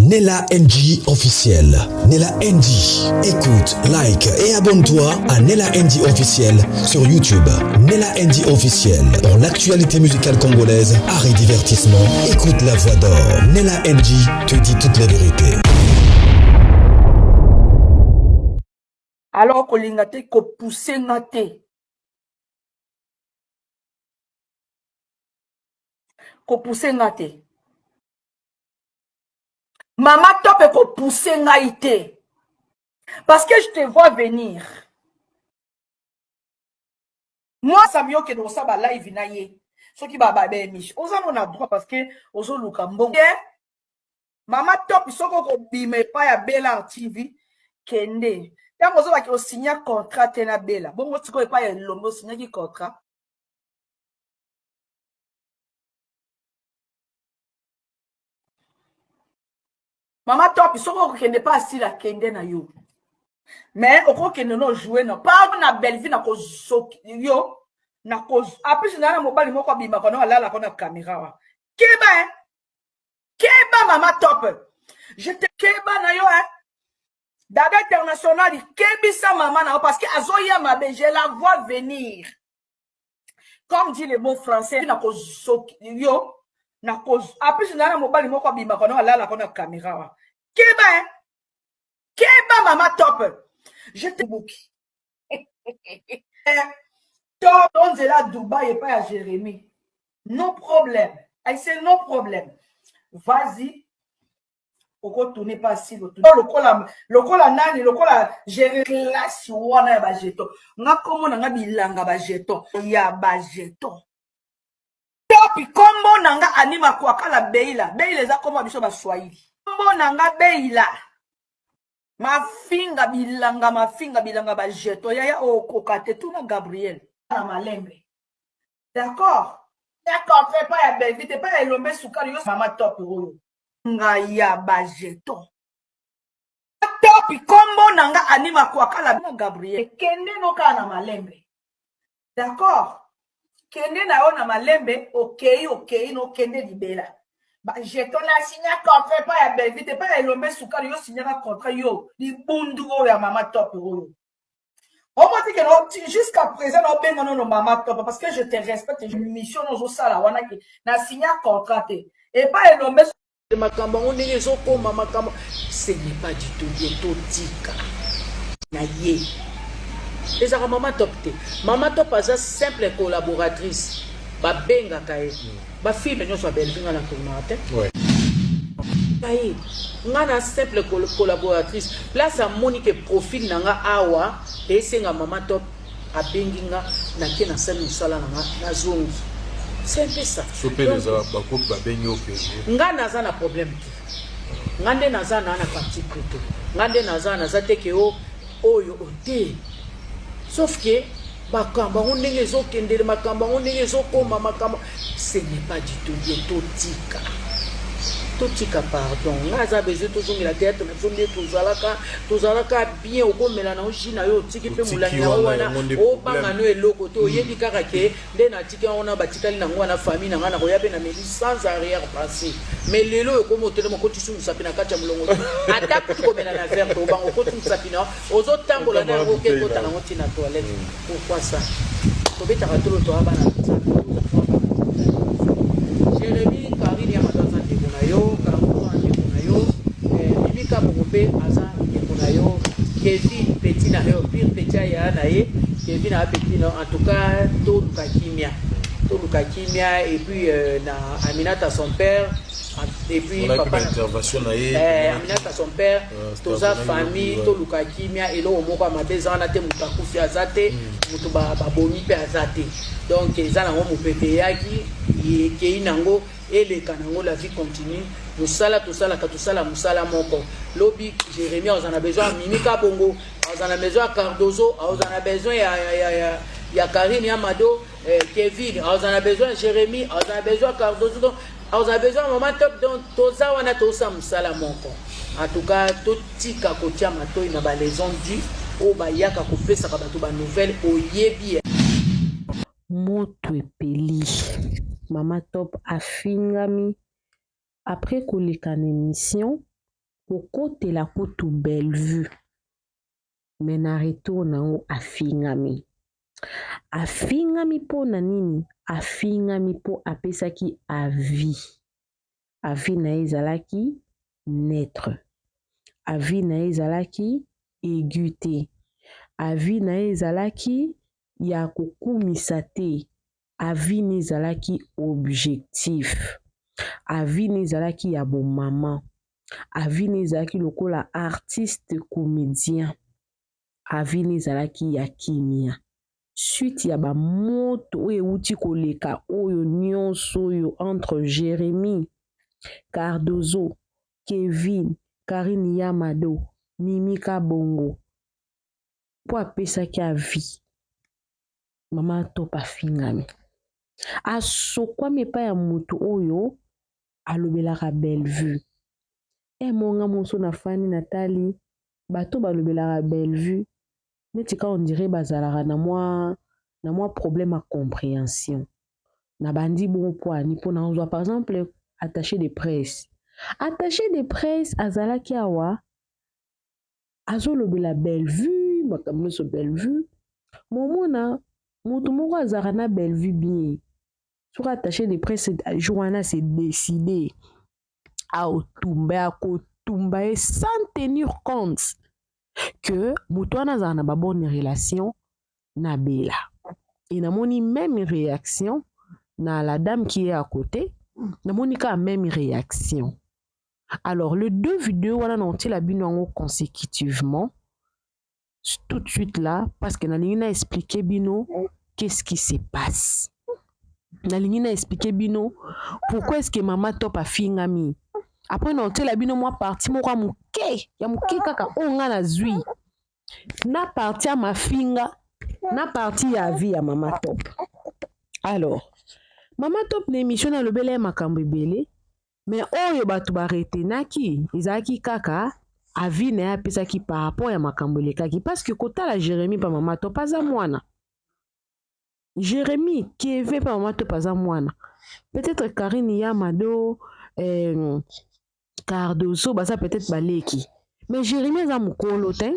Nella NG officiel. Nella NG. Écoute, like et abonne-toi à Nella NG officiel sur YouTube. Nella NG officiel. Pour l'actualité musicale congolaise, art et divertissement, écoute la voix d'or. Nella NG te dit toute la vérité. Alors kolinga te kopousse nga te kopousse nga te mama top ekopousse ngai te parce que je te vois venir moi sami okende kosala ba live na ye soki ba ba émission oza no na droit parce que ozoluka mbongo mama top soki okobima epai ya bela tv kende ntango ozobaki osinya contrat te na bela bongo sikoyo epai ya elombe osinyaki contrat mama top soki okokende pa asila kende na yo mais okokende no joue na pa na bellevue na kozoki yo na koz apesi na na mobali moko abimaka no alalaka na kamera wa keba hein keba mama top je te keba na yo hein dada international kebisa mama na yo parce que azoya mabe je la vois venir comme dit le mot français na kozoki yo na koz apesi na na mobali moko abimaka no alalaka na kamera wa keba hein keba mama top je te buki to to nzela Dubai epai ya Jérémie no problème I say no problème vas-y okotourne pa asili lokola lokola nani lokola gere classe wana ya bajeton nga nkombo na nga bilanga bajeton ya bajeton topi nkombo na nga anima kwakala beila beila eza nkombo ya biso baswahili nkombo na nga beila mafinga bilanga mafinga bilanga bajeton yaya okoka te tuna gabriel na malembe d'accord ya contre epai ya belvi te epai ya elombe sukali yo mama top oyo nga ya bajeton top kombo na nga anima kwakala na gabriel kende no kaka na malembe d'accord kende na yo na malembe okei okei no kende libela bajeton na sinya contrat epai ya belvi te epai ya elombe sukali yo sinyaka contrat yo libundu oyo ya mama top oyo omoti ke jusqu'à présent naobenga nono mama top parce que je te respecte mission nozosala wana ke na signa contrat te epai elombe makambo yango ndenge ezokoma makambo ce n'est pas du tout bien totika na ye ezalaka mama top te mama top aza simple collaboratrice babengaka ye bafilme nyonso ya bellevue nga na tournaka te ye nga na simple collaboratrice place amoni ke profil na nga awa esenga mama top abengi nga nake nasali mosala na nga nazongi c'est un peu ça nga naza na problème te nga nde naza na na parti pris te nga nde naza naza te ke o oyo te sauf que makambo yango ndenge ezokendele makambo yango ndenge ezokoma makambo ce n'est pas du tout bien totika totika pardon ngai aza besoin tozongela théâtre na biso nde tozalaka tozalaka bien okomela na yo jus na yo otiki mpe molangi na yo wana obanga no eloko te oyebi kaka ke nde natiki yango wana batikali nango wana famille na ngai nakoya mpe na meli sans arrière pensée mais lelo oyo ekomi otelema okotisi mosapi na kati ya molongo ata kutu komela na verre te obanga okoti mosapi na ozotambola na yango oke kota nango ntina toilette pourquoi ça tobetaka tolo toya bana Jérémie Karine ya Mado aza ndeko na yo Cardozo aza ndeko na yo Mimi Kabongo mpe aza ndeko na yo Kevin petit na yo pire petit ya na ye Kevin aza petit na en tout cas toluka kimia toluka kimia et puis euh, na Aminata son père et puis papa intervention na ye eh, Aminata son père euh, toza famille toluka kimia eloko moko ya mabe eza wana te moto akufi aza te moto babomi mpe aza te donc eza nango mopepe eyaki ekei nango eleka nango la vie continue mosala tosalaka tosala mosala moko lobi jérémie aza na besoin ya mimi kabongo aza na besoin ya cardozo aza na besoin ya, ya, ya, ya, ya karine ya mado eh, kevin aza na besoin ya jérémie aza na besoin ya cardozo donc aza na besoin ya mama top donc toza wana tosala mosala moko en tout cas totika kotia matoi na balaison du oyo bayaka kopesaka bato banouvelle oyebi Moto epeli. Mama Top afingami après koleka na emission. Kokotela kutu Bellevue mais na retour nango afingami. Afingami po na nini? Afingami po apesaki avis. Avis na ye ezalaki neutre. Avis na ye ezalaki aigu te. Avis na ye ezalaki ya kokumisa te. Avis ne ezalaki objectif. Avis ne ezalaki ya bo maman. Avis ne ezalaki lokola artiste comedien. Avis ne ezalaki ya kimia. Suite ya ba moto oyo ewuti koleka oyo nionso oyo entre Jeremie, Cardozo, Kevin, Carine Ya Mado, Mimi Kabongo po apesaki avis. Mama Top afingami. Asokwami epai ya mutu oyo alobelaka Bellevue. Eh mo nga moso na fandi na tali bato balobelaka Bellevue neti ka on dirait bazalaka na mwa na mwa problème ya comprehension. Na bandi bongo po ani po na ozwa par exemple attaché de presse. Attaché de presse azalaki awa azolobela Bellevue makambo nyonso Bellevue momona moto moko azalaka na Bellevue bien soki attaché de presse jour wana se décider aotumba akotumba ye sans tenir compte que moto wana azalaka na ba bonne relation na Bella et namoni même réaction na la dame qui est à côté namoni kaka même réaction. Alors le deux vidéos wana na otiela bino yango consécutivement tout de suite là parce que nalingi na expliquer bino qu'est-ce qui se passe. Nalingi na expliquer bino pourquoi est-ce que mama Top afingami. Après na otiela bino mwa partie moko ya moke ya moke kaka oyo nga nazwi na partie ya mafinga na partie ya vie ya mama Top. Alors mama Top na émission nalobela ye makambo ebele. Mais oyo bato ba retenaki ezalaki kaka avis na ye apesaki par rapport ya makambo elekaki parce que kotala Jeremie pa mama Top aza mwana. Jeremie Kevin pa mama Top aza mwana. Peut-être Karine Yamado eh, Cardozo baza peut-être baleki. Mais Jeremie aza mokolo te.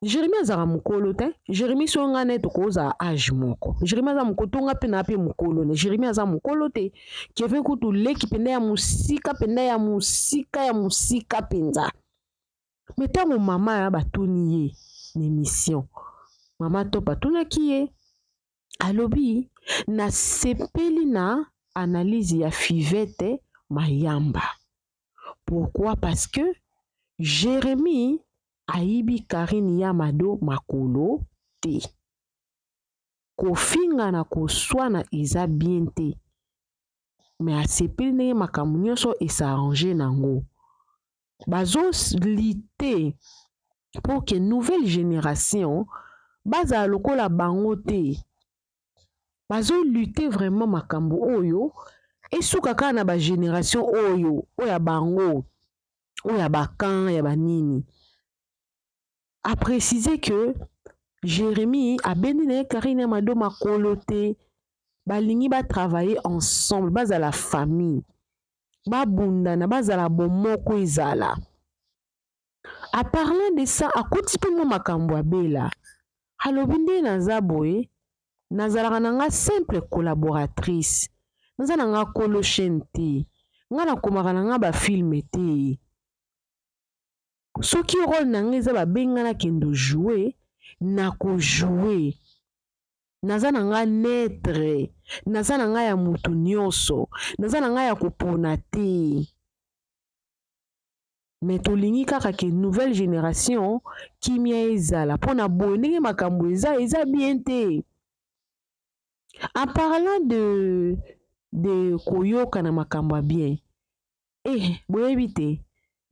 Jeremie azalaka mokolo te. Jeremie soki ngai na ye tokozala age moko. Jeremie aza mokolo to ngai mpe na mpe mokolo ne. Jeremie aza mokolo te. Kevin kutu leki mpenza ya mosika mpenza ya mosika ya mosika mpenza. Mais ntango mama ya batuni ye na emission, mama Top atunaki ye, alobi nasepeli na analyse ya Fivette Mayamba. Pourquoi? Parce que Jeremie ayibi Carine ya Mado makolo te. Kofinga na koswana eza bien te. Mais asepeli ndenge makambo nyonso e s'arranger nango. Bazo lutter pour que nouvelle génération bazala lokola bango te. Bazo lutter vraiment makambo oyo esuka kaka na ba génération oyo oyo ya bango oyo ya ba camp ya ba nini. A préciser que Jérémie abendi na ye Karine ya Mado makolo te, balingi ba travailler ensemble, bazala famille, babundana, bazala bomoko ezala. A parlant de ça, akoti mpe mwa makambo ya Bella. Alobi nde naza boye, nazalaka na nga simple collaboratrice, naza na nga kolo chaîne te, nga nakomaka na nga ba film te. Soki role na nga eza babengi nga nakende jouer, nako jouer. Naza na nga neutre, naza na nga ya mutu nyonso, naza na nga ya kopona te. Mais tolingi kaka ke nouvelle génération kimia ezala pona boye ndenge makambo eza eza bien te. En parlant de de koyoka na makambo ya bien, eh boyebi te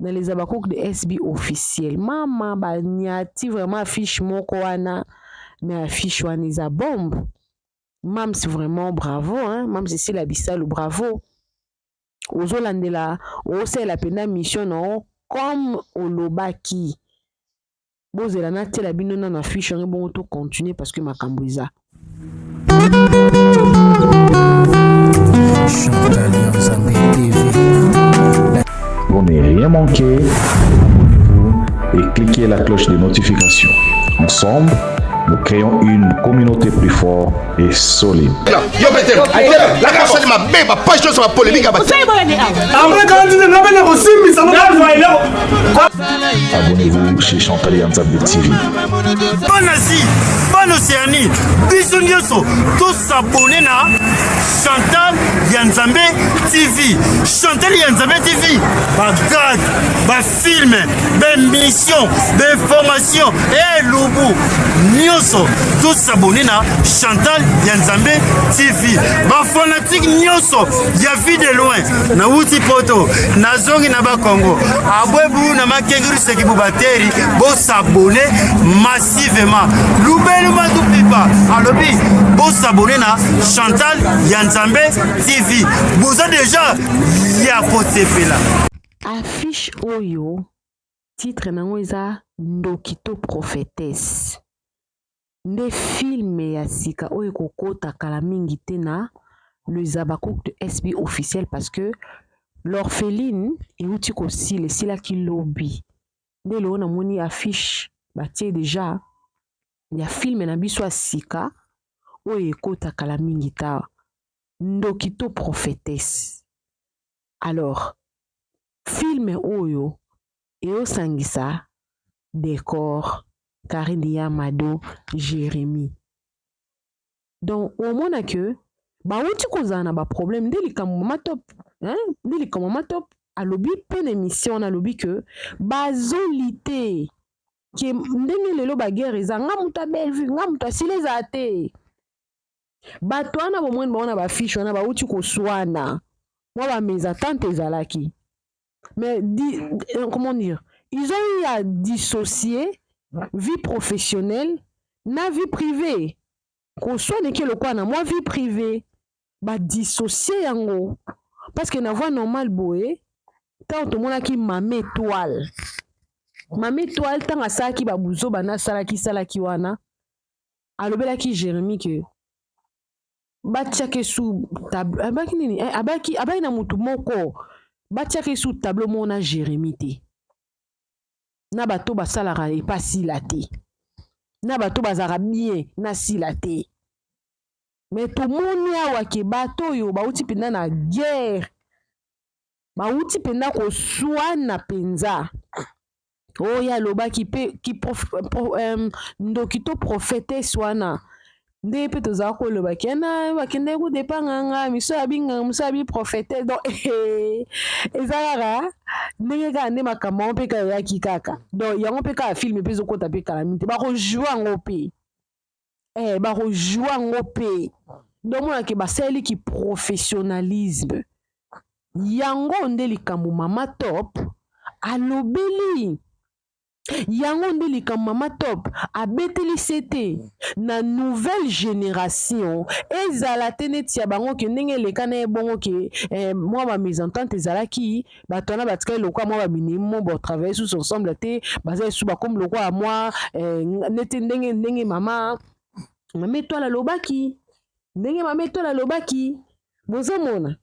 na les Habacucs de SB officiel mama banyati vraiment affiche moko wana, mais affiche wana eza bombe. Mams vraiment bravo hein, Mams Sila Bisalu bravo. Ozolandela osalela mpenza mission na yo comme olobaki. Bozela natiela bino nano affiche yango bongo to continuer parce que makambo eza. Chantal Nzambe TV. ne rien manquer, abonnez-vous et cliquez la cloche de notification. Ensemble, nous créons une communauté plus forte et solide. Yo Peter, la mabe ba page nyonso ba polémique ba. Abonnez-vous chez Chantal Yanzambe TV. Bana Asie, bana Océanie, biso nyonso tosabone na Chantal ya Nzambe TV. Chantal ya Nzambe TV, bagag, bafilme, baemission, bainformation, elubu nyonso tosabone na Chantal ya Nzambe TV. Bafanatike nyonso ya vie de loin, nawuti poto, nazongi na bakongo, abwebu na makenguru sekibu bateri, bosabone massivement. Lubelu matupipa alobi bosabone na Chantal ya Nzambe TV. Boza deja ya kosepela. Affiche oyo titre nango eza ndoki to prophetesse nde film ya sika oyo ekokota kala mingi te na les Habacucs de SB officiel parce que l'orpheline euti kosila esilaki lobi nde lelo namoni affiche batie deja ya film na biso ya sika oyo ekota kala mingi ta ndoki to prophetesse. Alors film oyo eosangisa Decor, Carine ya Mado, Jeremie. Donc omona que bawuti kozala na ba problème nde likambo mama top hein? Nde likambo mama top alobi mpe na émission wana alobi que bazoli te ke ndenge lelo ba guerre eza nga moto ya Bellevue nga moto asila ezala te. Bato wana bomoni bango na bafiche wana bawuti koswana mwa ba mésentente ezalaki mais di, comment dire, ils ont eu à dissocier vie professionnelle na vie privée. Koswana eke lokola na mwa vie privée badissocie yango parce que na voie normale boye ntango tomonaki mama étoile, mama étoile ntango asalaki babuzoba na asalaki salaki wana, alobelaki Jérémie ke batiaki su abaki nini, abaki abaki na motu moko batiaki su tableau moko na Jérémie te, na bato basalaka epa sila te, na bato bazalaka bien na sila te. Me tomoni awa ke bato oyo bauti mpenza na guerre, bauti mpenza koswana mpenza. Oyo alobaki mpe ndoki to prophetesse wana nde mpe tozala koloba kena bakendeki kodepa nganga miso ya binganga miso ya biprophétesse. Donc eza kaka ndenge kaka nde makambo yango mpe kaka eyaki kaka. Donc yango mpe kaka film mpe ezokɔta mpe kala mingi te, bakojoue yango mpe bakojoue yango mpe. Donc monake basaleliki professionnalisme yango nde likambo mama top alobeli yango nde likambo mama top abeteli sete na nouvelle génération ezala te neti ya bango ke ndenge eleka na ye bongo ke mwa ba mésentente ezalaki, bato wana batikali lokola mwa baminimo botravaille susu ensemble te, baza esu bakomi lokola mwa neti ndenge mama Etoile alobaki, ndenge mama Etoile alobaki, bozomona.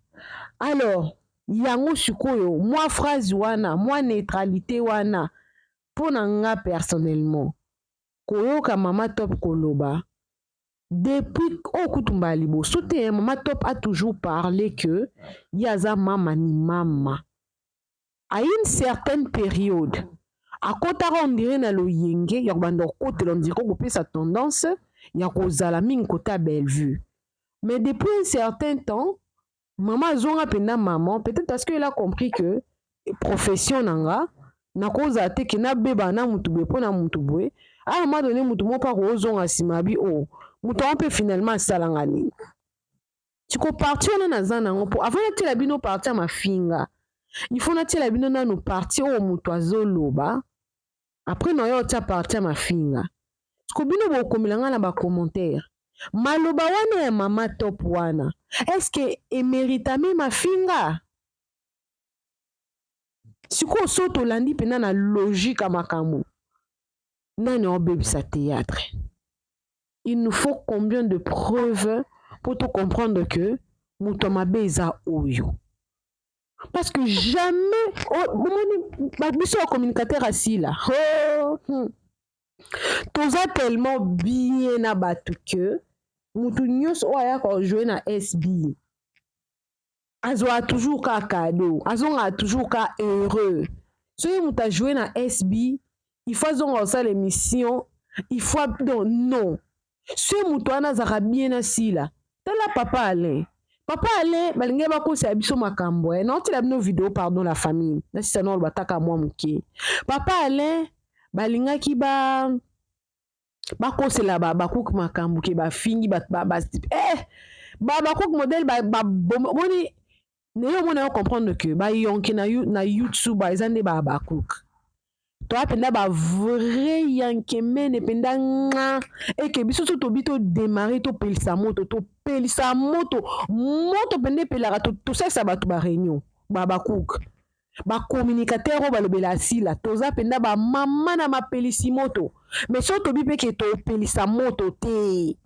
Alors yango sikoyo mwa phrase wana, mwa neutralité wana, mpo na nga personnellement koyoka mama top koloba depuis oyo kutu mbala liboso te, mama top a toujours parlé que ye aza mama ni mama. À une certaine période akotaka on dirait na loyenge ya kobanda kokotela, on dirait kopesa tendance ya kozala mingi kota Bellevue. Mais depuis un certain temps mama azonga mpenza maman, peut-être parce que il a compris que profession na nga nakozala te ke nabeba na mutu boye mpo na mutu boye. À un moment donné mutu moko mpo akozonga nsima abi o mutu yango mpe finalement asalanga nini. Siko partie wana naza nango mpo avant natiela bino partie ya mafinga, il faut natiela bino nanu partie oyo moto azoloba, après na yo otia partie ya mafinga. Siko bino bokomela ngai na bacommentaire maloba wana ya mama top wana, est-ce emeritame mafinga? Sikoyo so tolandi mpenza na logique ya makambo, nani aobebisa théâtre? Il nous faut combien de preuves pour te comprendre que moto mabe eza oyo? Parce que jamais oh, bomoni biso ba communicateur asila oh, hmm. Toza tellement bien na bato que mutu nyonso oyo ayaka kojoue na SB azwaka toujours ka cadeau, azongaka toujours ka heureux. Soki moto ajoue na SB, il faut azonga kosala émission, il faut donc non. Soki moto wana azalaka bien na Sila, tala papa Alain. Papa Alain balingi bakosela biso makambo eh. Naotela bino video pardon la famille. Nasisa na oloba taka mwa moke. Papa Alain balingaki ba bakosela ba bakuki makambo ke bafingi ba, ba, ba, eh ba bakuki modèle ba, ba bomoni naye omona yo comprendre que bayonke na, na youtube eza nde ba bakuki toa mpenza ba vrai yankemene mpenza nga eke biso so tobi todemare topelisa moto topelisa moto moto mpenza epelaka tosalisa bato ba réunion ba bakuki ba communicateur oyo balobela asila toza mpenza ba mama na mapelisi moto mais so tobi mpe ke topelisa moto te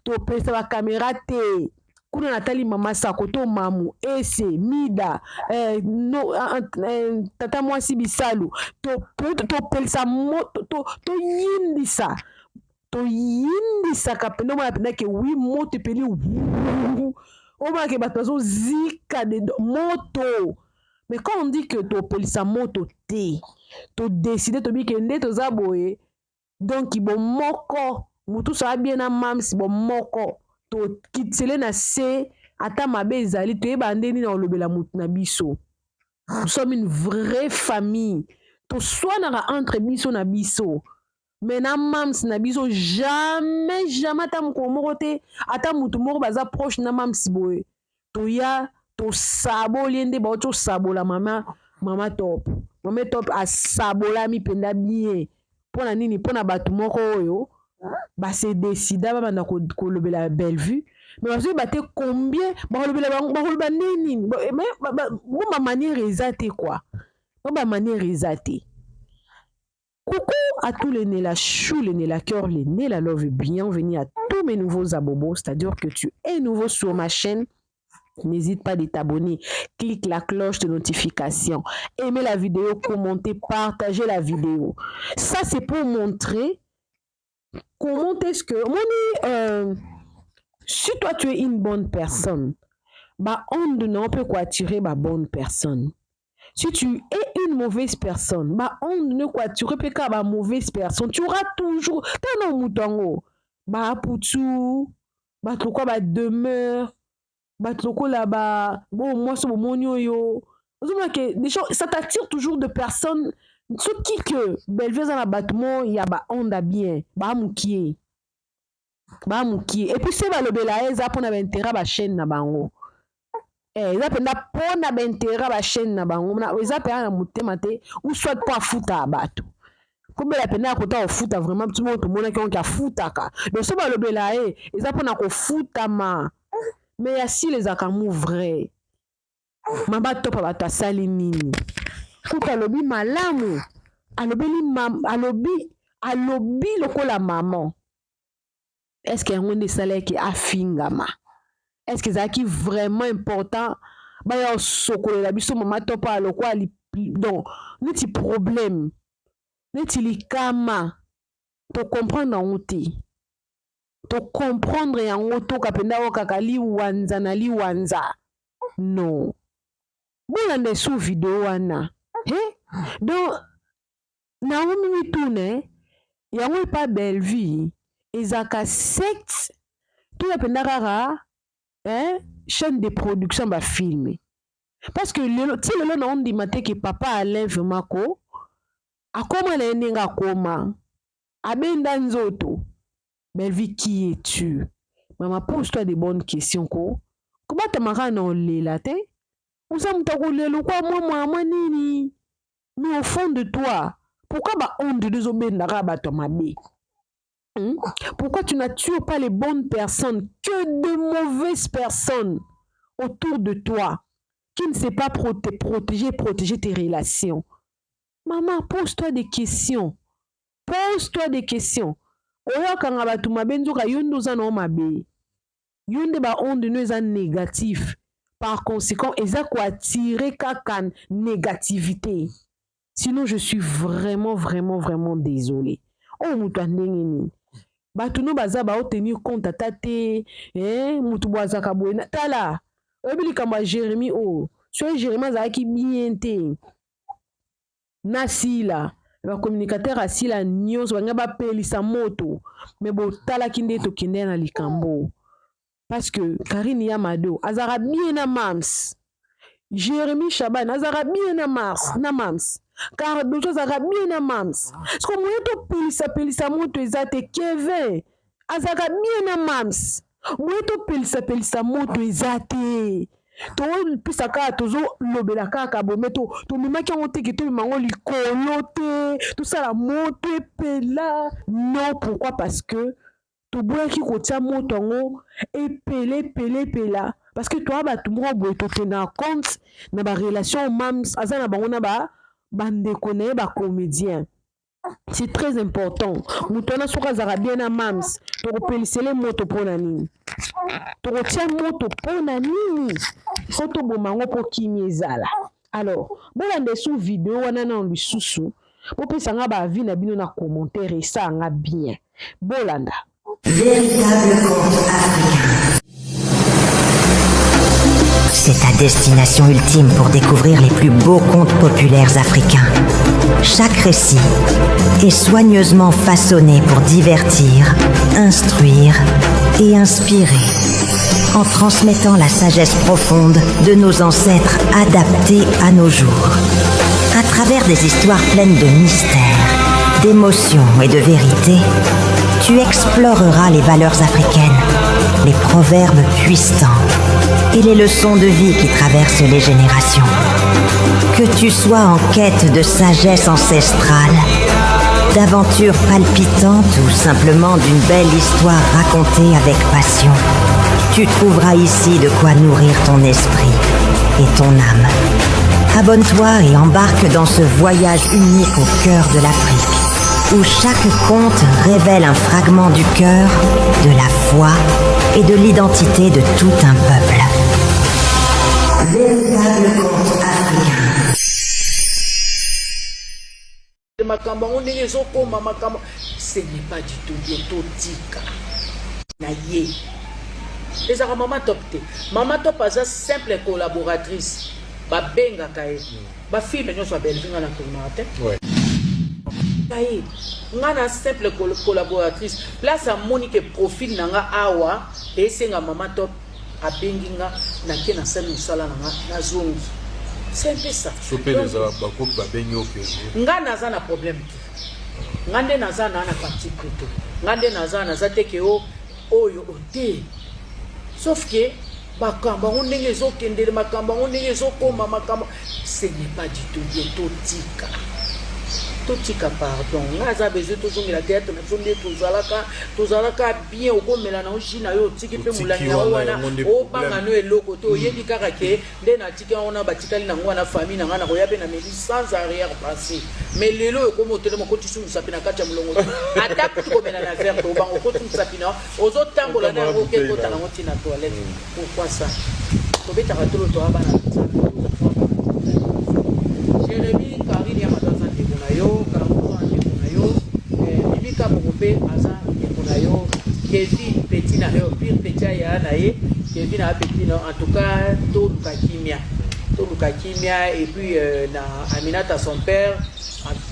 topelisa bakamera te kuna natali mama sako to mamu ese mida eh, no, eh, tata mwasi bisalu topelisa to moto toyindisa to toyindisaka mpenza omona mpenza ke wi moto epeli omona ke bato bazozika de moto. Mais quand on dit que topelisa moto te, todeside tobi ke nde toza boye, donc bomoko motu so abie na mams bomoko tokitisele na se ata mabe ezali toyeba nde nini olobela motu na biso. Nous sommes une vraie famille, toswanaka entre biso na biso, mais na mams na biso jamais jamais ata mokolo moko te, ata motu moko baza proche na mams boye toya tosaboli ye nde bauti osabola mama mama top mama top asabolami mpenza bien. Mpo na nini? Mpo na bato moko oyo base desida babanda kolobela Bellevue, mais bazoyeba te combien bakolobela bango, bakoloba nde nini bo ba manière eza te quoi, bo ba manière eza te. Coucou à tous les Nella Chou, les Nella Cœur, les Nella Love, bienvenue à tous mes nouveaux abobos, c'est-à-dire que tu es nouveau sur ma chaîne, n'hésite pas de t'abonner, clique la cloche de notification, aimez la vidéo, commentez, partagez la vidéo. Ça c'est pour montrer comment est-ce que moni si toi tu es une bonne personne, ba onde non peut quoi attirer ba bonne personne. Si tu es une mauvaise personne, ba onde ne quoi attirer peut ka ba mauvaise personne, tu auras toujours tano mutango ba aputu, ba quoi ba demeure, ba lokola ba bon moi so bomoni oyo. Ozomona ke des gens, ça t'attire toujours de personnes soki que Bellevue aza na bato mo ya ba onde bien, ba mukie. Ba mukie. Et puis se balobela ye eza mpona ba intérêt ba chaîne na bango. Eza mpenza mpona ba intérêt ba chaîne na bango. Na, eza mpenza na motema te, ou soit mpo afuta bato. Kobela mpenza ya kota kofuta vraiment, biso moko tomonaki yango ke afutaka. Donc so balobela ye, eza mpona kofutama. Mais ya sila ezalaka mu vrai. Mama topa bato asali nini? Kutu alobi malamu, alobeli mam, alobi, alobi lokola maman. Est-ce que yango nde esalaki afingama? Est-ce que ezalaki vraiment important baya osokolela biso mama topa lokola li, donc neti problème, neti likama, to comprendre yango te. To comprendre yango toka mpenza oyo kaka liwanza na liwanza. Non. Bolanda esu video wana. He? Donc Naomi mituna yango epa Bellevue ezalaka secte to ya mpenza kaka hein, chaîne de production ba film. Parce que lelo ti lelo na ondima te ke papa Alain vraiment ko akoma na ye ndenge akoma abenda nzoto. Bellevue qui es-tu? Maman pose-toi des bonnes questions ko. Kobatama kaka na olela te. Oza moto ya kolela okwa mwa mwa mwa nini? Mais au fond de toi, pourquoi ba onde nde ezobenda kaka bato ya mabe? Pourquoi tu n'attires pas les bonnes personnes que de mauvaises personnes autour de toi qui ne sait pas te protéger, protéger tes relations? Maman, pose-toi des questions. Pose-toi des questions. Oyo akanga bato mabe nzoka yo nde oza na yo mabe. Yo nde ba onde no eza négatif. Par conséquent, eza ko attirer kaka négativité. Sinon, je suis vraiment, vraiment, vraiment désolé. Oyo moto ya ndenge nini? Bato no baza bao tenir compte ata te, eh, moto bo azaka boye. Tala, oyebi likambo ya Jérémie oyo. Soki Jérémie azalaki bien te, na Sila, ba communicateur ya Sila nyonso balingi bapelisa moto, mais botalaki nde tokende na likambo. Parce que Karine Yamado azalaka bien na Mams. Jérémie Chaban azalaka bien na Mars, na Mams. Cardozo azalaka bien na Mams. Siko moye topelisa pelisa moto eza te. Kevin azalaka bien na Mams. Moye topelisa pelisa moto eza te. Topesa kaka, tozolobela kaka boye, mais tomemaki yango te ke tomema yango likolo te, tosala moto epela. Non, pourquoi? Parce que toboyaki kotia moto yango epela epela epela, parce que toya bato moko boye tokendaka compte na barelation Mams aza na bango na bandeko na ye bacomédien. C'est très important. Moto wana soki azalaka bien na Mams, tokopelisele moto mpo na nini? Tokotia moto mpo na nini? Fo toboma yango mpo kimi ezala. Alors bolanda esu video wana nano lisusu, bopesanga baavis na bino na commentaire, esalanga bien. Bolanda. Véritable conte africain. C'est ta destination ultime pour découvrir les plus beaux contes populaires africains. Chaque récit est soigneusement façonné pour divertir, instruire et inspirer, en transmettant la sagesse profonde de nos ancêtres adaptée à nos jours. À travers des histoires pleines de mystères, d'émotions et de vérité, tu exploreras les valeurs africaines, les proverbes puissants et les leçons de vie qui traversent les générations. Que tu sois en quête de sagesse ancestrale, d'aventures palpitantes ou simplement d'une belle histoire racontée avec passion, tu trouveras ici de quoi nourrir ton esprit et ton âme. Abonne-toi et embarque dans ce voyage unique au cœur de l'Afrique, où chaque conte révèle un fragment du cœur, de la foi et de l'identité de tout un peuple. Véritable conte africain. Makambo yango ndenge ezokoma makambo, ce n'est pas du tout bien. Totika na ye, ezalaka Mama Top te. Mama Top aza simple collaboratrice, babengaka ye. Bafilme nyonso ya Bellevue, nga na tournaka te. Ye nga na simple collaboratrice. Place amoni ke profil na nga awa esenga Mama Top, abengi nga, nake, nasali mosala na nga, nazongi. C'est un peu ça. So mpe ezala bagroupe babengi oke. Nga naza na problème te. Nga nde naza na parti pris te. Nga nde naza te ke o oyo te, sauf ke makambo yango ndenge ezokendele, makambo yango ndenge ezokoma makambo, ce n'est pas du tout bien. Totika, totika, pardon. Nga aza besoin tozongela théâtre na biso nde tozalaka bien. Okomela na jus na yo, otiki mpe molangi yango wana, obanga no eloko te. Oyebi kaka ke nde natiki yango wana, batikali nango wana, famille na ngai, nakoya mpe na meli sans arrière pensée. Mais lelo ekomi otelema, okotisi mosapi na kati ya molongo, ata kutu komela na verre te, obanga, okoti mosapi na, ozotambola na yango, oke kota nango ntina toilette. Pourquoi ça? Tobetaka tolo, toya bana Nzambe. Jérémi, Karine ya Mado aza ndeko na yo, Karuzo aza ndeko na yo, Mimi Kabongo mpe aza ndeko na yo, Kevin petit na yo, pire petit aya na ye, Kevin aza petit na. En tout cas, toluka kimia, toluka kimia. Et puis na Aminata son père,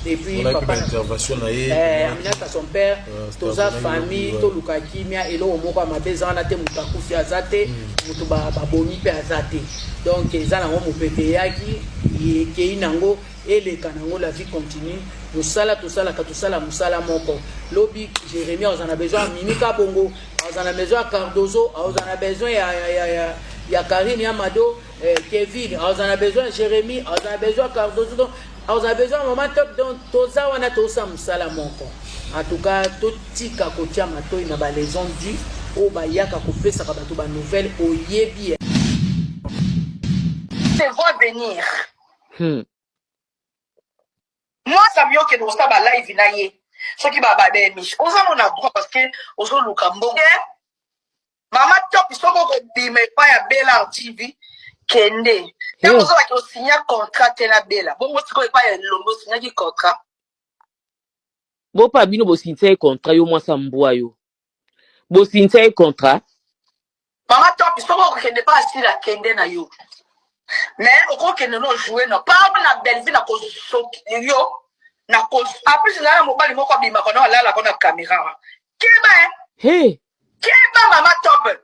et puis papa intervention na ye. Aminata son père, toza famille, toluka kimia. Eloko moko ya mabe eza wana te. Moto akufi aza te, moto babomi mpe aza te. Donc eza nango mopepe eyaki, ekei nango, eleka nango, la vie continue. Mosala tosalaka, tosala mosala moko. Lobi Jérémie aza na besoin ya Mimi Kabongo, aza na besoin ya Cardozo, aza na besoin ya Karine ya Mado, Kevin aza na besoin ya Jérémie, aza na besoin ya Cardozo, donc aza na besoin ya Mama Top. Donc toza wana, tosala mosala moko. En tout cas, totika kotia matoi na balaison du oyo bayaka kopesaka bato banouvelle oyebi. Te vois venir. Mwasi ami okende kosala balive na ye, soki baémission oza ngo na droit, parce que ozoluka mbongo. Mama Top, soki okobima epai ya Belar TV. Kende ntango ozobaki osinya contrat te na Bela, bongo sikoyo epai ya Elombe osinyaki contrat? Bopa bino bosinisa ye contrat, yo mwasi ya mbwa yo. Bosinisa ye contrat. Mama Top, soki okokende pa asila, kende na yo, mais okokende no joue no pa na Bellevue na kosoki yo na ko en plus na mobali moko abimaka no alalaka na caméra wana. Keba hein. Hey. Keba mama Top,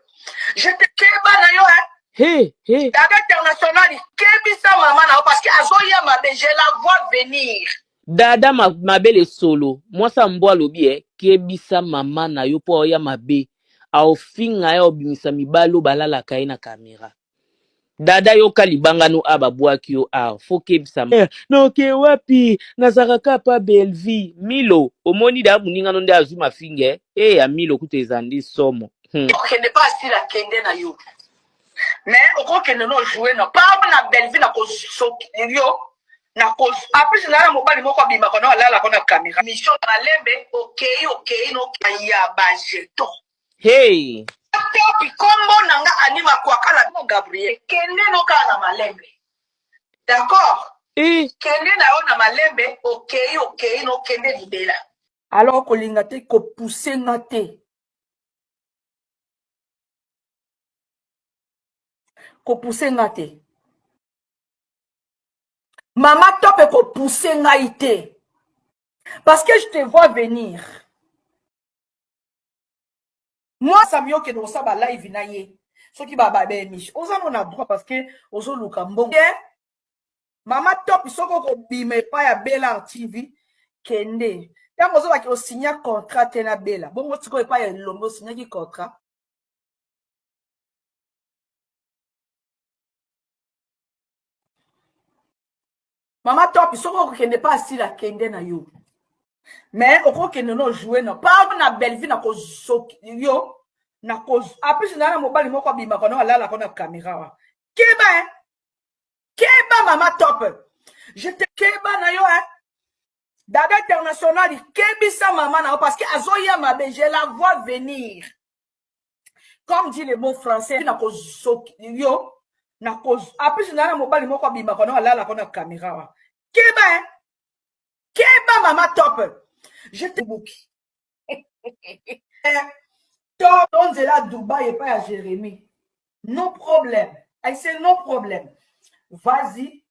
je te keba na yo hein. Hey, hey. Dada international, kebisa mama na yo parce que azoya mabe, je la vois venir. Dada mabele solo mwasi ya mbwa alobi eh, kebisa mama na yo po aoya mabe, aofinga ye, aobimisa mibali oyo balalaka ye na camera. Dada yoka libanga no a babwaki yo awa, faut kebisa eh, noke wapi nazalaka kaka pa Bellevue. Milo omoni da moninga no nde azwi mafinga eh, eh ya Milo kutu eza nde somo. Okende pa asila, kende na yo, mais okokende no joue no pa na Bellevue na kosoki yo na ko en plus na mobali moko abimaka no alalaka na caméra mission malembe okei okei no ya ba jeton. Hey. Topi kombo na nga Anima Kwakala no Gabriel, kende no kaka na malembe, d'accord? Eh. Kende na yo na malembe, okei okei no kende libela. Alors kolinga te kopousse nga te, kopousse nga te mama Top, ekopousse ngai te parce que je te vois venir. Moi sami okende kosala ba live na ye soki ba ba émission, oza no na droit parce que ozoluka mbongo. Mama Top, soki okobima epai ya Bela TV, kende ntango ozobaki osinya contrat te na Bela, bongo sikoyo epai ya Elombe osinyaki contrat? Mama Top, soki okokende pa asila, kende na yo, mais okokende no joue no pa na Bellevue na kosoki yo na ko en plus na mobali moko abimaka no alalaka na caméra wana. Keba hein, keba mama Top, je te keba na yo hein. Dada international, kebisa mama na yo parce que azoya mabe, je la vois venir. Comme dit le mot français, na kosoki yo na ko en plus na mobali moko abimaka no alalaka na caméra wana. Keba hein, keba mama Top, je te buki to nzela Dubai epai ya Jérémie, no problème. I say no problème, vas-y,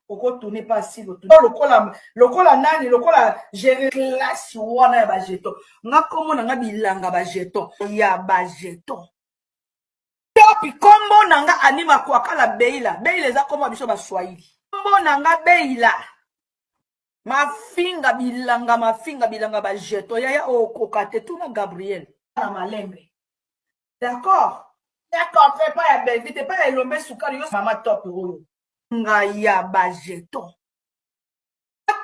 okotourne pa silo lokola lokola nani, lokola Jérémie classe wana ya bajeton. Nga kombo na nga bilanga bajeton ya bajeton. Topi kombo na nga Anima Kwakala Beila. Beila eza kombo ya biso baswahili. Kombo na nga Beila mafinga bilanga mafinga bilanga bajeton. Yaya okoka te, tuna Gabriel na malembe, d'accord? D'accord, epai ya Bellevue te, epai ya Elombe sukali yo mama Top oyo nga ya bajeton.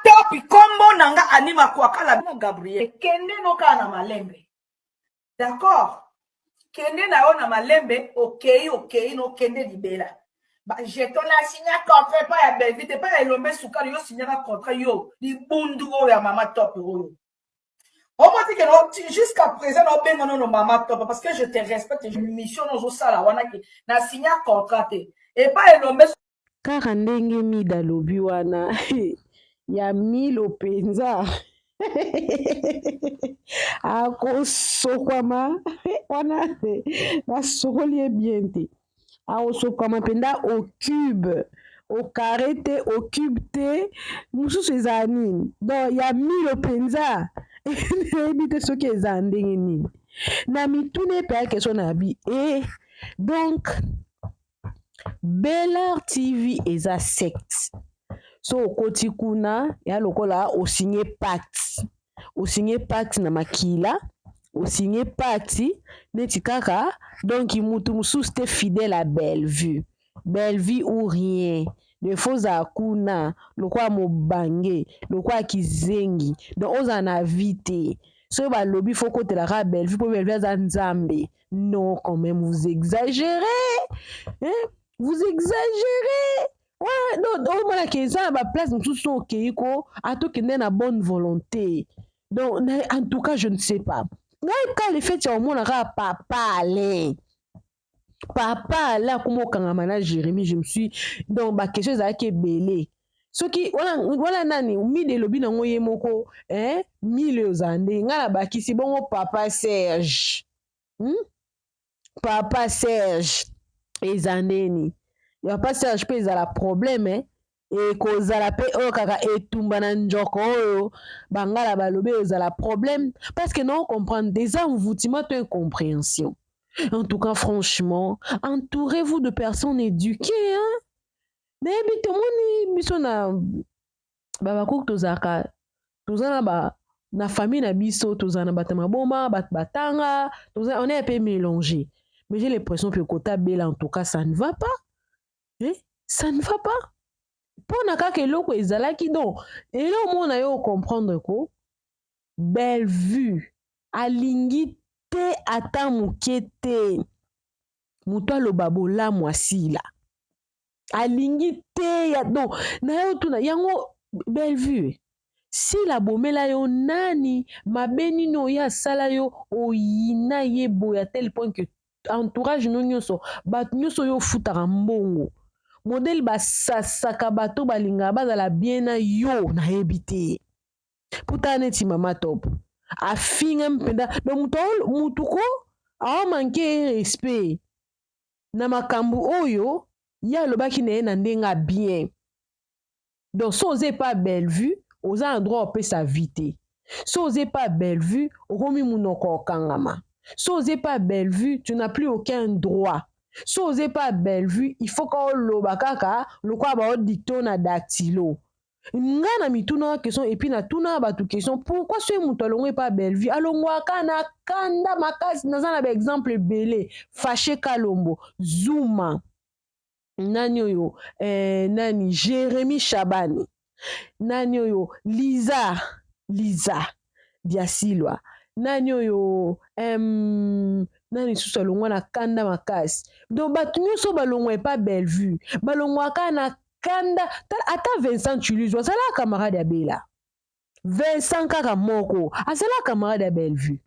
Topi kombo na nga Anima Kwakala na Gabriel, kende no kaka na malembe, d'accord? Kende na yo na malembe, okei okei no kende libela bajeton. Na sinya contrat epai ya Bellevue te, epai ya Elombe sukali yo sinyaka contrat yo libundu oyo ya mama Top oyo omoti ke no jusqu'à présent naobenga nono mama Top parce que je te respecte. Mission nozosala wana ke na sinya contrat te epai Elombe. Kaka ndenge Mida alobi wana ya Milo mpenza akosokwama wana, basokoli ye bien te, akosokwama mpenza au cube, au carré te, au cube te, mosusu ezala nini? Donc ya Milo mpenza nayebi te soki ezala ndenge nini. Na mituna epe ya question na bi e donc Bel'Art TV eza secte. So okoti kuna ya lokola osigne pacte, osigne pacte na makila, osigne pacte neti kaka donc mutu mosusu te, fidèle à Bellevue, Bellevue ou rien. De faut ozala kuna lokola mobange, lokola kizengi, donc ozala na vie te. Soki balobi faut kotela kaka Bellevue mpo Bellevue aza nzambe. Non, quand même, vous exagérez, hein? Vous exagérez. Ouais, non, omonaka eza na baplace mosusu okei ko atokende na bonne volonté. Donc en tout cas je ne sais pas, ngai ka le fait ya omona kaka papa Alain. Papa ala akoma okangama na Jérémie, je me suis donc ba question ezalaki ebele. Soki wana wana nani mide elobi nango ye moko eh mile ozala ndenge ngai nabakisi bongo papa Serge. Papa Serge eza ndeni papa Serge mpe ezala problème eh? Ekozala mpe oyo kaka etumba na njoko oyo bangala balobi ezala problème parce que non comprendre des envoûtements to incompréhension. En tout cas, franchement, entourez-vous de personnes éduquées, hein. Nayebi tomoni biso na babakoki tozalaka toza na ba na famille na biso, tozala na bato ya maboma, bato batanga, toza, on est un peu mélangé, mais j'ai l'impression que kota Bela, en tout cas, ça ne va pas, eh? Ça ne va pas mpona kaka eloko ezalaki. Donc eloko mona yo comprendre ko Bellevue alingi te ata moke te moto aloba bolamu asila alingi te ya. Donc na yo tuna yango, Bellevue, Sila abomela yo nani? Mabe nini oyo asala yo oyina ye boye à tel point que entourage no nyonso, bato nyonso oyo ofutaka mbongo, modele basasaka bato balingaka bazala bien na yo? Nayebi te mpo tala neti mama Top afingami mpenza. Donc moto mutu ko aomanke respect na makambo oyo ye alobaki na ye na ndenge ya bien. Donc so oza epa Bellevue, oza na droit opesa vie te. So oza epa Bellevue, okomi munoko okangama. So oza epa Bellevue, tu n'as plus aucun droit. So oza epa Bellevue, il faut ka oloba kaka lokola baodicte na dactylo. Nga na mituna question et puis natuna bato question: pourquoi soki moto alongwa epa Bellevue, alongwaka na kanda makasi? Naza na baexemple ebele: Fashe Kalombo, Zuma, nani oyo, nani, Jérémi Shabani, nani oyo, Liza, Liza Diasilwa, nani oyo, nani susu alongwa na kanda makasi. Donc bato nyonso balongwa epa Bellevue balongwaka na kanda. Ata Vincent Tuluzo azalaka camarade ya Bela. Vincent kaka moko azalaka camarade ya Bellevue,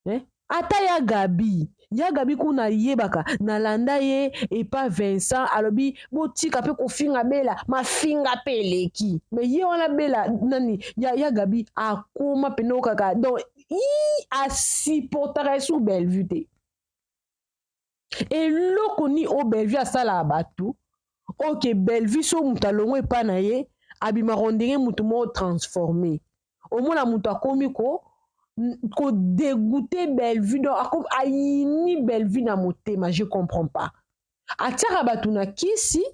eh? Ata ya Gabi, ya Gabi kuna ayebaka nalanda ye epa Vincent, alobi botika mpe kofinga Bela, mafinga mpe eleki. Me ye wana Bela nani ya Gabi akoma pene kaka. Donc asupportaka esu Bellevue te. Eloko ni oyo Bellevue asalaka bato oke Bellevue, so moto alongwa epa na ye, abimaka ondenge moto moko transformé. Omona moto akomi ko kodégoûter Bellevue, donc ayini Bellevue na motema. Je comprends pas. Atiaka bato na kisi,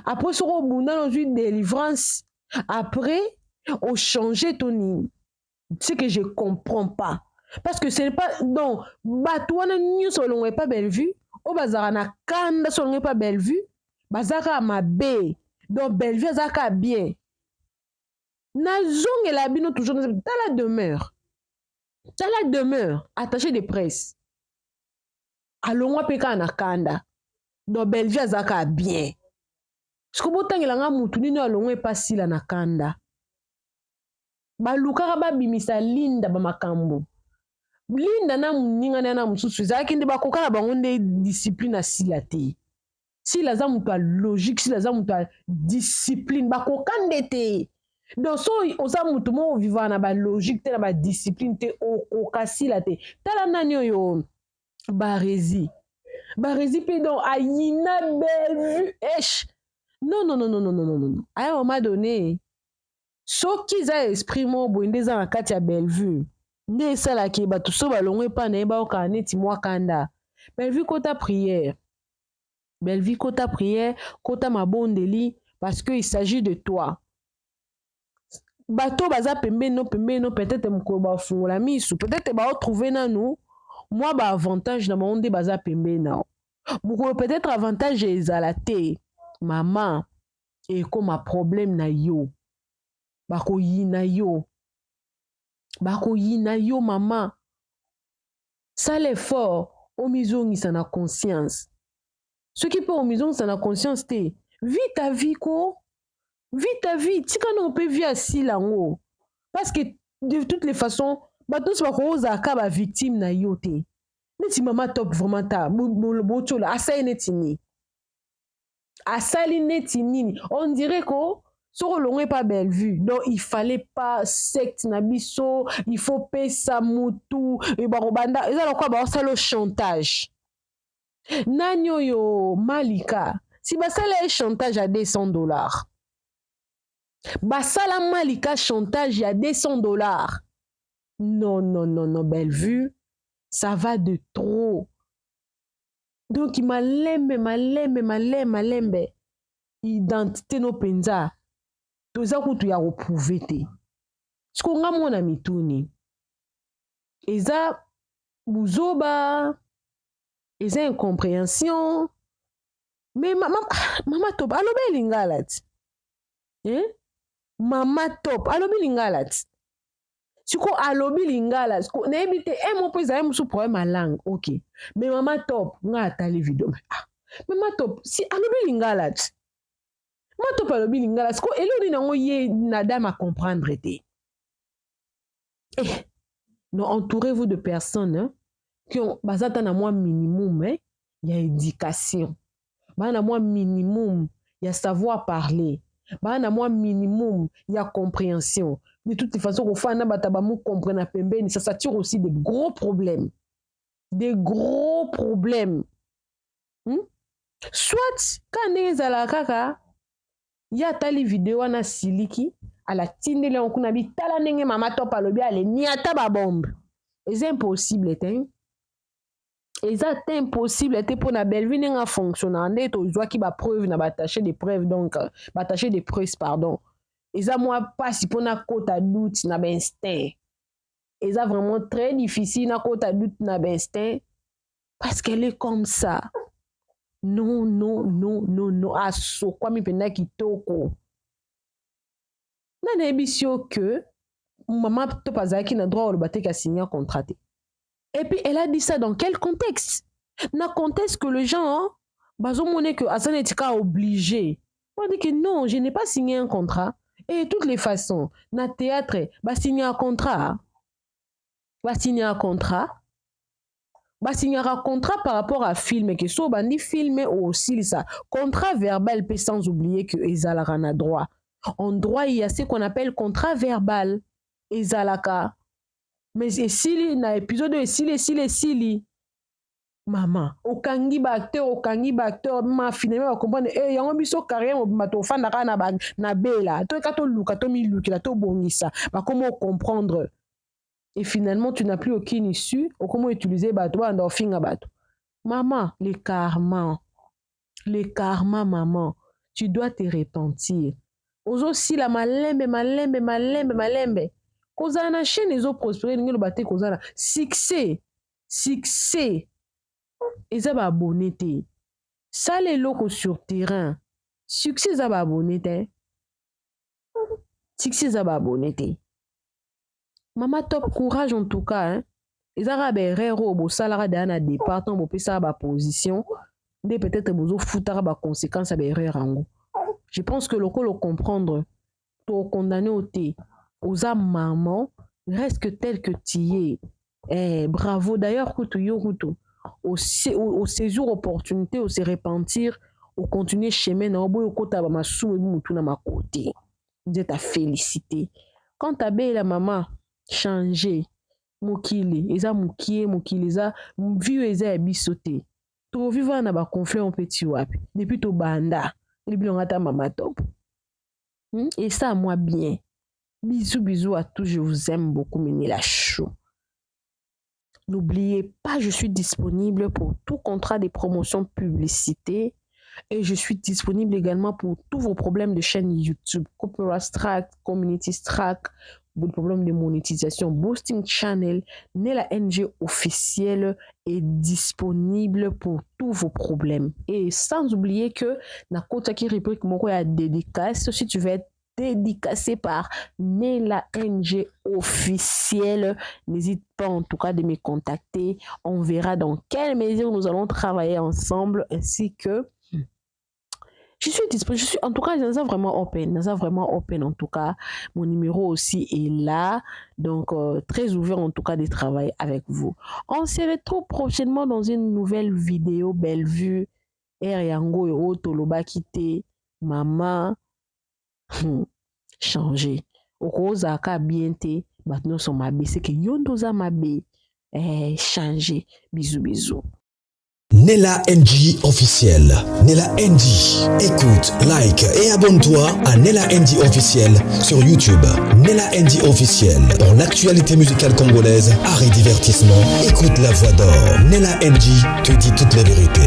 après soki obunda na ozwi délivrance, après ochange to nini? Ce que je comprends pas, parce que ce n'est pas donc bato wana nyonso balongwa epa Bellevue oyo bazalaka na kanda, so olongwa epa Bellevue baza kaka mabe, donc Bellevue aza kaka bien. Nazongela bino toujours, tala Demeure, tala Demeure, attaché de presse, alongwa mpe kaka na kanda. Donc Bellevue aza kaka bien. Siko botangela nga mutu nini alongwa epa Sila na kanda? Balukaka babimisa Linda bamakambo. Linda na moninga na mosusu ezalaki nde bakoka na bango nde discipline asila te. Sila aza moto ya logique, Sila aza moto ya discipline, bakoka nde te. Donc so oza moto moko ovivaka na balogique te, na badiscipline te, okoka Sila te. Tala nani oyo, Barezi, Barezi mpe donc ayina Bellevue esh. Non, non, non, non, non, non, non, non. À un moment donné, soki eza esprit moko boye nde eza na kati ya Bellevue nde esalaki bato so balongwa epai na ye baokaka neti mwa kanda. Bellevue, kota prière. Bellevue, kota prière, kota mabondeli, parce que il s'agit de toi. Bato baza pembeni no, pembeni no, peut-être mokolo bafungola misu, peut-être baotrouve nanu mwa baavantage na bango nde baza pembeni na mokolo. Peut-être avantage ezala te, mama, ekóma problème na yo, bakoyina yo, bakoyina yo. Mama, sala effort omizongisa na conscience. Soki mpe omizongisa na conscience te, vis ta vie ko, vis ta vie, tika na mpe vie asila yango, parce que de toutes les façons bato nyonso bakozala ka bavictime na yo te. Neti mama top vraiment ta botiola asali neti nini? Asali neti nini? On dirait ko soki olongwe pa Bellevue donc il fallait pas secte na biso, il faut pesa mutu bakobanda eza lokola baosala chantage. Nani oyo Malika si basala ye chantage ya $200, basala Malika chantage ya $200. Non, non, non, non, Bellevue, ça va de trop. Donc malembe malembe malembe malembe identité no mpenza toza kutu ya koprouver te. Siko nga mona mituni eza buzoba, eza incompréhension. Mais mama, mama Top alobi lingala ti, eh? Mama Top alobi lingala ti, siko alobi lingala, siko nayebi te e mo mpo ezali mosusu problème ya langue. Ok, mais mama Top, nga atali video, ah, mama Top si alobi lingala ti, mama Top alobi lingala, siko eloko nini yango ye na dame acomprendre te? Eh, non, entourez-vous de personnes, hein, qui ont baza ata na mwa minimum, hein, ya éducation, baa na mwa minimum ya savoir parler, baa na mwa minimum ya compréhension. De toute façon, kofanda bato bamocomprendre pembeni, ça s'attire aussi des gros problèmes, des gros problèmes, Soit ka ndenge ezalaka kaka ye atali video wana, asiliki, alatindeli yango kuna, bitala ndenge mama Top alobi, aleni ata babombe. Eza impossible te, eza te impossible te mpo na Bellevue ndenge afonctionnaka, nde tozwaki bapreuve na baattaché de preuve, donc baattaché de presse, pardon. Eza mwa mpasi mpona kota doute na bainstinct, eza vraiment très difficile nakota doute na bainstinct parce qu'elle est comme ça. Non, non, non, non, non, asokwami mpenza kitoko. Nani ayebisi yo ke mama Top azalaki na droit oloba te ke contrat te? Et puis elle a dit ça dans quel contexte? Na contexte que les gens bazomona que aza neti ka obligé. On dit que non, je n'ai pas signé un contrat. Et de toutes les façons, na théâtre basigné un contrat, basigné un contrat, basignaka contrat par rapport à film ke so obandi film, osilisa contrat verbal mpe. Sans oublier que ezalaka na droit, en droit il y a ce qu'on appelle contrat verbal, ezalaka. Mais esili na épisode oyo, esili, esili, esili. Mama okangi baacteur, okangi baacteur, ma finalement bacomprendre e yango. Biso carrière mobimba tofandaka na, na bela, toyeka toluka, tomilukela, tobongisa, bakoma ocomprendre et finalement tu n'as plus aucune issue. Okoma utiliser bato balanda ofinga bato. Mama, le karma, le karma, maman, tu dois te repentir. Ozosila malembe malembe malembe malembe. Kozala na chaîne ezoprospérer ndenge loba te, kozala succès, succès eza baabonné te. Sala eloko sur terrain. Succès eza baabonné te, succès eza baabonné te. Mama Top, courage en tout cas, hein? Eza kaka baerreur oyo bosalaka deya na départ ntango bopesaka baposition, nde peut-être bozofutaka baconséquence ya baerreur yango. Je pense que lokola comprendre, tokondamner o te. Oza maman, reste tel que tu es. Eh, bravo d'ailleurs kutu, yo kutu osaisir opportunité ose repentir, ocontinue chemin na yo boye, okota bamasumu ebi motu na makote. Dieu t'a félicité. Quant à Bela, mama, changer. Mokili eza mokie, mokili eza vie oyo eza ya biso te. Tovivre na baconflit mpe ti wapi? Depuis tobanda elobi ata mama Top, Et ça moi bien. Bisous, bisous à tous, je vous aime beaucoup. Menela Chaud. N'oubliez pas, je suis disponible pour tout contrat de promotion publicité et je suis disponible également pour tous vos problèmes de chaîne YouTube, Copyright Strike, Community Strike, vos problèmes de monétisation, Boosting Channel. Nela NG officiel est disponible pour tous vos problèmes. Et sans oublier que na kotaki rubrique moko ya dédicace, si tu veux être dédicacé par Nela NG officiel, n'hésite pas en tout cas de me contacter. On verra dans quelle mesure nous allons travailler ensemble ainsi que Je suis disponible. Je suis, en tout cas, naza vraiment open. Naza vraiment open, en tout cas. Mon numéro aussi est là. Donc, très ouvert, en tout cas, de travailler avec vous. On se retrouve prochainement dans une nouvelle vidéo. Belle vue. Air yango oyo tolobaki te. Maman, changer. Okozalaka bien te. Bato nyonso mabe. C'est que yo nde oza mabe. Eh, changer. Bisous, bisous. Nella NG officiel. Nella NG. Écoute, like et abonne-toi à Nella NG officiel sur YouTube. Nella NG officiel. Pour l'actualité musicale congolaise, art et divertissement, écoute la voix d'or. Nella NG te dit toute la vérité.